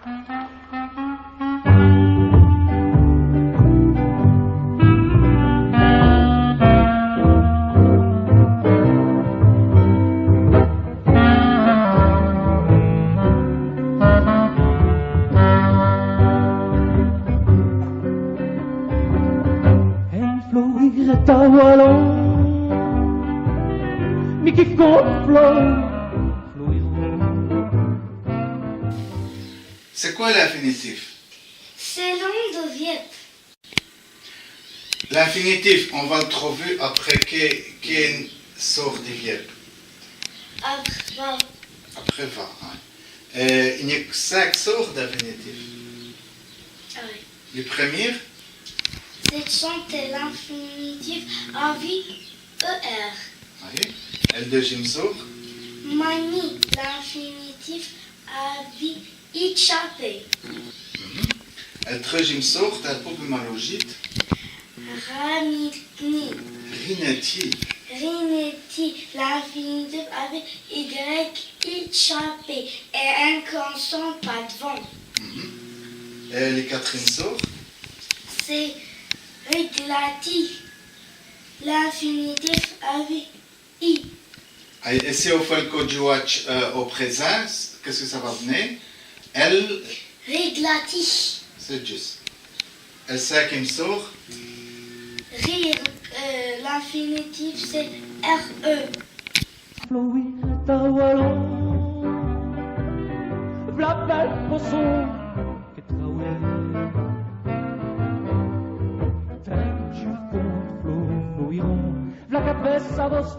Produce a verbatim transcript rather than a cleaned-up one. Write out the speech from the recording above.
Ène fleur èst a walon, mi kiffe come ène fleur, fleur. C'èst qwè l'infinitif ? C'èst l'on dès vièrbes. L'infinitif, on va l' trouver après qué, qué sôrt di vièrbe ? Après va. Après va, hin. Euh, i gn-a cénq sôrts d'infinitif. Ah oyi. Li prumîre ? C'èst tchonter, l'infinitif avou E R. Oyi. Èl deûzyinme sôrt ? Mangnî, l'infinitif avou I tchaper. Mhm. Èl treûzyinme sôrt, èl pôpus malaujî. Rinètî. Rinètî. Rinètî, l'infinitif avou Y I tchaper. Èt on n' consone pa d'vant. Mhm. Èt li quatriyinme sôrt ? C'èst riglètî, l'infinitif avou I. Èt, èt si on fêt l' codjouwâdje, euh, au prézint, qu'èst-ce qui ça va d'ner ? Èl... Riglètî. C'èst djusse. Èl cinquiyinme sôrt ? Rîre, euh, l'infinitif, c'èst R E. Flûr èst a walon, v'la bèle façon qui traweûrse. Tènk dju compte flûr, flûr, v'la qu'a fêt sa bosse.